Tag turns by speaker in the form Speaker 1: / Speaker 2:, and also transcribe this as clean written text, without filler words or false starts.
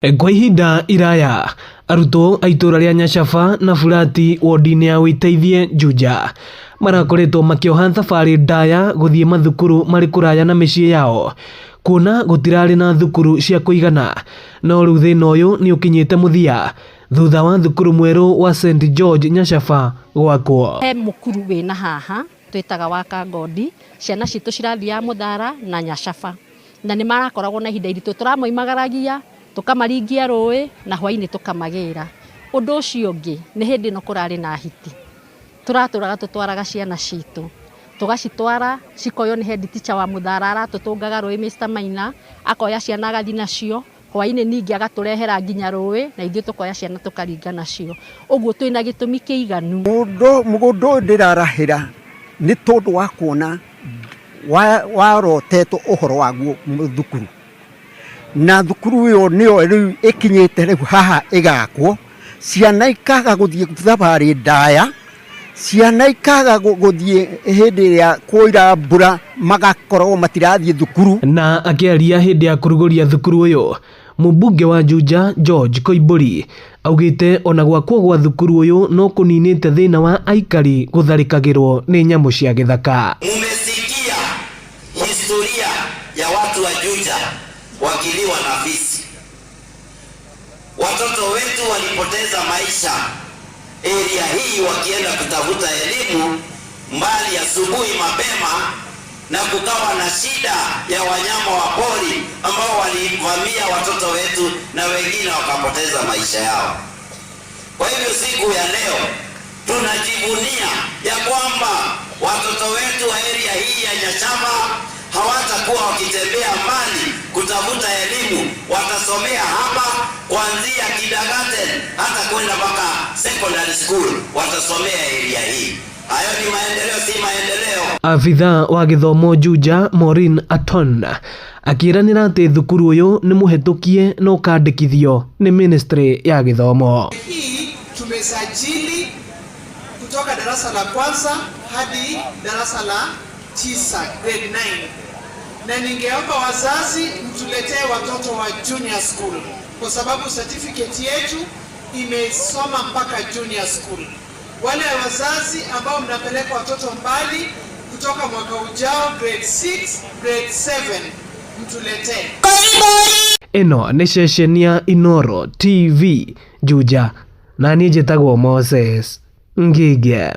Speaker 1: Kwa ihinda iraya arutwo a itũra rĩa Nyacaba na Burati wodi-inĩ ya Wĩteithie Juja marakoretwo makĩoha thabarĩ ndaya gũthiĩ mathukuru marĩ kũraya na mĩciĩ yao kuona gũtirarĩ na thukuru cia kũigana no rĩu thĩna ũyũ nĩ ũkinyĩte mũthia thutha wa thukuru mwerũ wa St George Nyacaba gwakwo.
Speaker 2: He mũkuru wĩna haha twĩtaga wa Kangondi, ciana citũ cirathiaga Mũthara na Nyacaba na nĩ marakoragwo na ihinda iritũ, tũramoimagaragia tũkamaringia rũĩ na hwainĩ tũkamagĩra. Ũndũ ũcio ũngĩ nĩ hĩndĩ ĩno kũrarĩ na hiti, tũratũraga tũtwaraga ciana citũ, tũgacitwara cikoywo nĩ head teacher wa Mũthara aratũtũngaga rũĩ Mr Maina, akoya ciana agathiĩ nacio, hwainĩ ningĩ agatũrehera nginya rũĩ na ithuĩ tũkoya ciana tũkaringa nacio. Ũguo twĩna gĩtũmi kĩiganu.
Speaker 3: Mũgũnda ũyũ ndĩrarahĩra nĩ tondũ wa kuona warotetwo ũhoro waguo thukuru, na thukuru ĩyo nĩyo rĩu ĩkinyĩte rĩu haha ĩgakwo, ciana ikaga gũthiĩ thabarĩ ndaya, ciana ikaga gũthiĩ hĩndĩ ĩrĩa kwaura mbura magakorwo matirathiĩ thukuru.
Speaker 1: Na akĩaria hĩndĩ ya kũrugũria thukuru ũyũ, mũmbunge wa Juja George Koimbũri augĩte ona gwakwo gwa thukuru ũyũ no kũninĩte thĩna wa aikari gũtharĩkagĩrwo nĩ nyamũ cia gĩthaka.
Speaker 4: Mumesikia historia ya watu wa Juja wakiliwa na fisi. Watoto wetu walipoteza maisha area hii wakienda kutafuta elimu mbali asubuhi mapema, na kukawa na shida ya wanyama wa pori ambao walivamia watoto wetu na wengine wakapoteza maisha yao. Kwa hivyo siku ya leo tunajivunia ya kwamba watoto wetu wa area hii ya Nyachaba hawatakuwa wakitembea mbali kutafuta elimu, watasomea hapa kuanzia kindergarten hata kwenda mpaka secondary school, watasomea area hii. Hayo ni maendeleo, si maendeleo?
Speaker 1: Abithaa wa gĩthomo Juja Maureen Aton akĩĩranĩra atĩ thukuru ũyũ nĩ mũhetũkie na ũkandĩkithio nĩ ministry ya gĩthomo.
Speaker 5: Hii tumesajili kutoka darasa la kwanza hadi darasa la 9, grade 9, na ningeomba wazazi mtuletee watoto wa junior school kwa sababu certificate yetu imesoma mpaka junior school. Wale wazazi ambao mnapeleka watoto mbali kutoka mwaka ujao grade 6, grade 7 mtuletee.
Speaker 1: Ĩno nĩ ceceni ya Inooro TV Juja na niĩ njĩtagwo Moses Ngige.